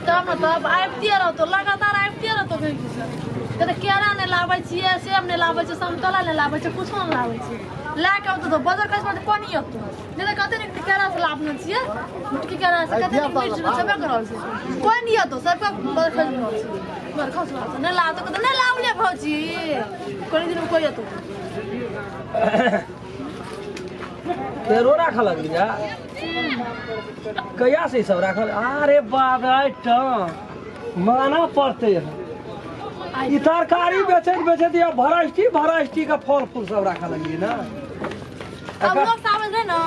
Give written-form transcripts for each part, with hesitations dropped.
तब ने तब आबिते रहतौ, लगातार आबिते रहतौ गहिंकी सब। कहतै केरा नहि लाबै छियै, सेब नहि लाबै छियै, समतोला नहि लाबै छियै, कुछो नहि लाबै छियै। लए कऽ औतौ तऽ बजर खसि पड़तै, पानि औतौ। नहि तऽ कते नीक केरा से लाबने छियै, मोटकी केरा से कते नीक मिर्च छेबे करल छै। कोइ नहि औतौ, सबके बजर खसि पड़ल छै। बजर खसि पड़ल छै। नहि लाबतौ कहतौ नहि लाबलियै भौजी। कोइ दिन कोइ औतौ। केरो राखऽ लगलियै? कहिया से ई सब राखल? अरे बाप रे, आइटम मानऽ पड़तै। ई तरकारी बेचैत बेचैत या भराइटी भराइटी के फल फूल सब राखऽ लगलियै ने। अब लोग सामझ रहे ना,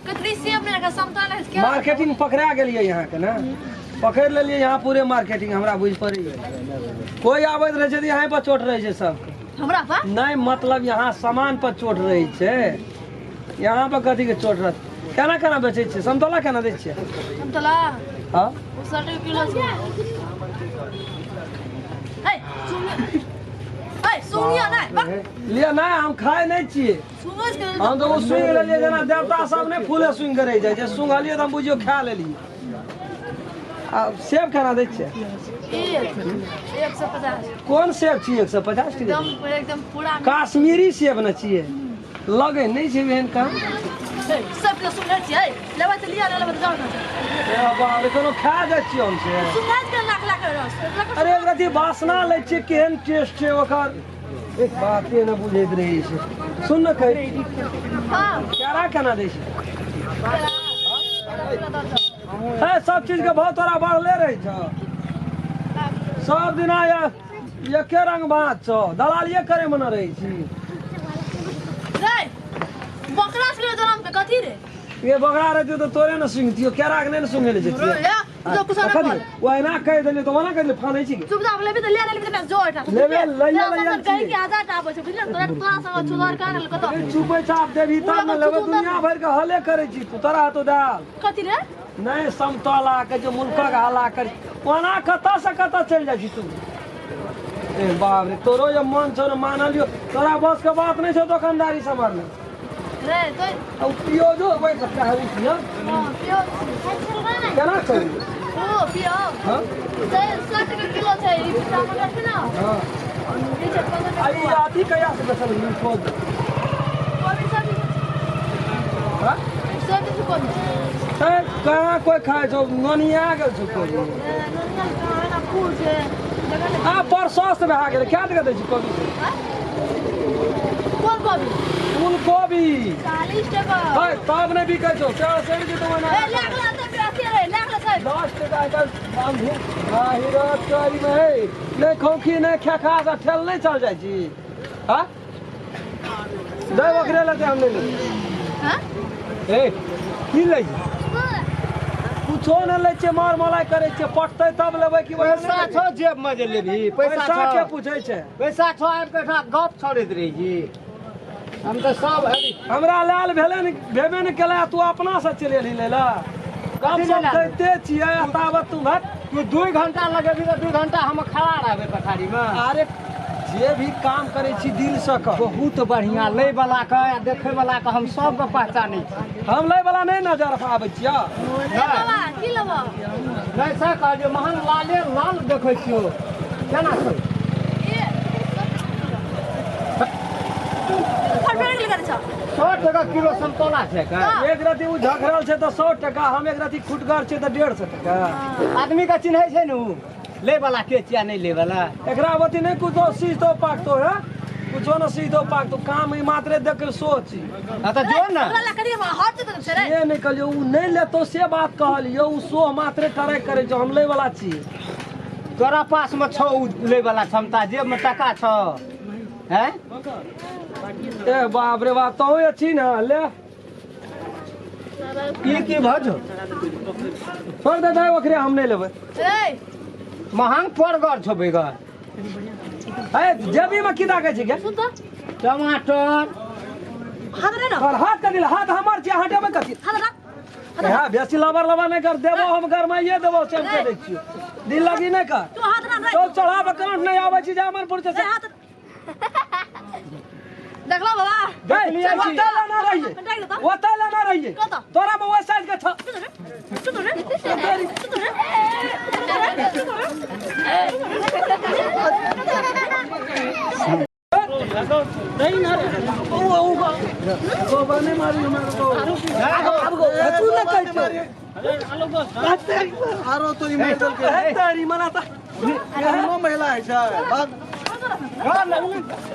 कतरी सेब नहीं रखा, समतोला नहीं रखा। मार्केटिंग पकड़ा गेलियै यहाँ के ने, पकड़ लेलियै यहाँ पूरे मार्केटिंग। हमरा बुझि पड़ैए कोइ आबैत रहै छै तऽ यहाँ पर चोट रहै छै सबके। हमरा पर नहीं, मतलब यहाँ सामान पर चोट रहै छै। यहाँ पर कथी के चोट रहत? केना केना बेचै छियै? समतोला केना दै छियै? समतोला? हाँ। ओ 60 टका किलो छै। ए सुनियो, ए सुनियो नहीं, बक। लिअ, नहि हम खाइ नहि छियै। सुनो के। हम तऽ ओ सुनि लेलियै, जेना देवता सब नहि फूले सुनि कऽ रहि जाइ छै, सुंघलियै तऽ हम बुझियौ खा लेलियै। आ सेब केना दै छियै? 150। कोन सेब छियै 150 टके? एकदम एकदम पूरा काश्मीरी सेब ने छियै, लगै नहि छै एहन काम। सब के सुनै छियै, लेबै तऽ लिअ, नहि लेबै तऽ जाउ ने। ए बाप रे, कोनो खा जाइ छियै हम से? सुनै के लाख लाख रस। अरे एक रति वासना लै छियै, केहन टेस्ट छै ओकर, एक बाते नहि बुझैत रहै छै। सुन ने, कहै हाँ। केरा केना दै छै? है सब चीज के भाव तोरा बढ़ले रहै छौ सब दिना, एके रंग बात छौ, दलालिये करे मे न रहै छी। रे बकरा से जनम के कथी रे? ये बकरा रहतियो तऽ तोरे ने सुंघतियो, केरा के नहि ने सुंघे ले जतियो। ले तो कुछ ना कथी? बोल। ओ एना कहि देलियै तऽ ओना कहि देलियै, फानै छी की? चुपचाप लेबी तऽ ले, लेबी तऽ जो एठा। लेबे, लइए लइए कहि छियै। के हजार टा आबै छै, बुझलियै? तोरा तोरा संग चुदर कहाँ गेल कतऽ? चुपै चाप देबही तब ने लेबै। दुनिया भरि के हले करै छी तू, तोरा हेतौ दाल। कथी रे? नहि समतोला के जे मुल्कक हला कर, ओना कतऽ से कतऽ चलि जाइ छी तू। ए बाप रे, तोरो जे मन छौ ने, मानलियौ, तोरा बस के बात नहि छौ दोकानदारी सम्हारने। रे तो आ उ पियोजो होइ सकता है उठिया। हां, पियो। केना छै? ओ पियो। हाँ। से 60 टका किलो छै ई टमाटर छै ने। हाँ। ई छै 15 आ टका। ई अथी कहिया से बेचल ई कोबी? कोबी सब हाँ? सब चीज कोबी। ए, कहाँ कोइ खाइ छौ, नोनिया गेल छौ कोबी। नोनिया कहाँ ना, फूल छै जगह नहि। आ पर स्वस्थ भए गेलै। कए टका दै छी कोबी से? कोन कोबी? फूल कोबी। 40 टका। है तब नहि बिकै छौ, से सड़ि जेतौ ओना। ए लागला तऽ अथी रे, लागला छै। 10 टका आइकाल्हि दाम भेल। बाहिरक चोरीमे है नहि खौखी नहि खेखा से ठेल नहि चल जाइ छी। हाँ दे, ओकरे लेते, हम नहि लेबै। हाँ। ए की लै छी? कुछो नहि लै छियै, मार मलाइ करै छियै, पटतै तब लेबै कि वएह पैसा छौ जेब में जे लेबही? पैसा पैसा के छौ? पूछै छै। पैसा छौ? आबि कऽ एहिठाम गप छोड़ैत रहै छी हम तऽ सब अभी। हमरा लाल भेलै ने, भेबे ने केलै आ तू अपना से चलि एलही लै लए। कम कथी सम लै लए? दैते छियै आ ताबत तू हट। तू 2 घंटा लगेबही तऽ 2 घंटा हम खड़ा रहबै पछाड़ी में? अरे जे भी काम करै छी दिल से कर। बहुत बढ़िया, लै वाला के आ देखै वाला के हम सबके पहचानै छी। हम लै वाला नहि नजर आबै छियै। ए बाबा, की लेबो? नहि से कहलियौ, महन लाले लाल देखै छियौ, केना छै? 100 टका किलो समतोला छै का? एक रति उ झखरल छै तऽ 100 टका, हम एक रति खुटगर छै तऽ 150 टका। आदमी के चिन्है छै ने उ लै वाला के छियै, नहि लै वाला। एकरा बती नहि कुछो सीधो पाकतो है, कुछो न सीधो पाकतो, काम ई मात्रे देख के सोच। हाँ तऽ जो ने। से नहि कहलियौ, उ नहि लेतो से बात कहलियौ। उ सोह मात्रे ट्राई करै छौ, हम लै वाला छी। तोरा पास में छौ उ लै वाला क्षमता? जेब में टका छौ हैं? ए बाप रे बाप, तों छी ने, ले। की की भजो? छोड़ दे दे ओकरे, हम नहि लेबै। महंग पड़गर छौ बैगन। ए जेबी में की दागे छै गे? टमाटर। और हाथ कथी लए? हाथ हमर छै, हटेबै कथी? हाँ, बेसी लबर लबर नहि कर, देबो हम गरमाइए देबो, से हम कहि दै छियौ, दिल लगी नहि कर। चल चढ़ाबे कांठ नहि आबै छी जामनपुर से। देखलो बाबा? देखलियै छी। ओतऽ लेना रहियै, ओतऽ लेना रहियै। कतऽ? तोरा में ओहि साइज के छौ। चुप रे, चुप रे, चुप रे। गोबर नहीं मारी हमरा को अब गो तू ना कहै छौ आरो तो ई मेडल के हे तारी मना ता कोनो महिला है छै भाग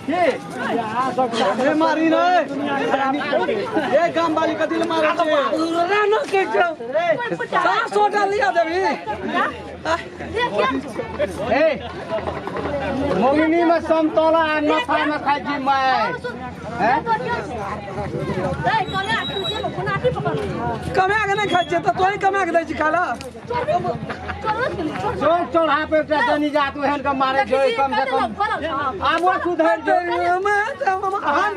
के ए मारी नै ए गाम वाली कथी ले मारै छै रे ना कहै छौ 700 टा लिया देबी ए मंगनी में समतोला आ नफा में खाइ छी माय कमा के नहीं खाइ छियै तऽ तोही कमा के दै छी खाला चौक चौराहा पे एकटा जनी जात ओहन के मारे छै कम से कम आबो सुधर जो हम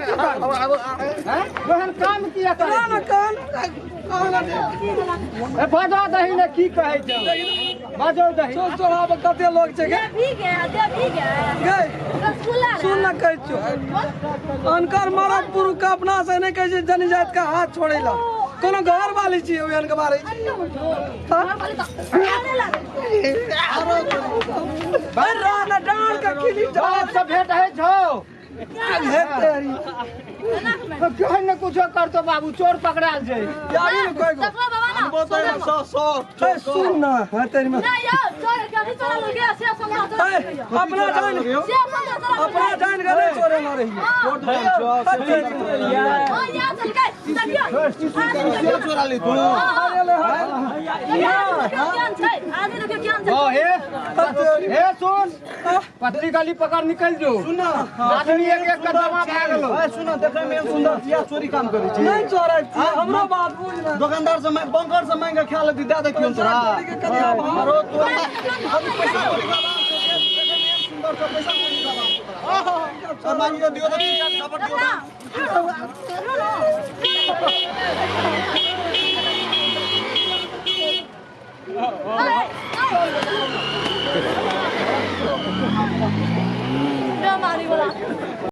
की करब हैं ओहन काम किया ना करे ना कान कान ए बजो दही ने की कहै छौ बजो दही चौक चौराहा पर कते लोग छै गे गै सुन ना कहै छियौ अनकर मरद पुरुष के अपना से नहीं कहै छै जनी जात के हाथ छोड़ै ला कोनो घर वाली छियै ओहन के मारै छी अरे ना डांड के खिली बाप से भेंट है छौ हे तेरी क्यों ने कुछो करतो बाबू चोर पकड़ाल छै यारी ने कोई अनबो तो 100 100 ए सुन ना हे तेरी में ए अपना जान अपना जान के नहीं छोड़े ना रही चोरा ली तू अरे ले ओ हे हे सुन पतली गली पकड़ निकल जो सुन ना आदमी एक एक के दवा भए गेलो ए सुन देखै में सुंदर चिया चोरी काम करै छी नहीं चोरै छी हमरो बात बुझ ना दुकानदार से बंकर से मांग के खा लेती दे दे क्यों तोरा कनी आब हम आरो तोरा अभी पैसा कौड़ी का बाप देखै में सुंदर से पैसा कौड़ी का बाप तोरा और मांगी दियो तो थप्पड़ दियो बेमारी वाला।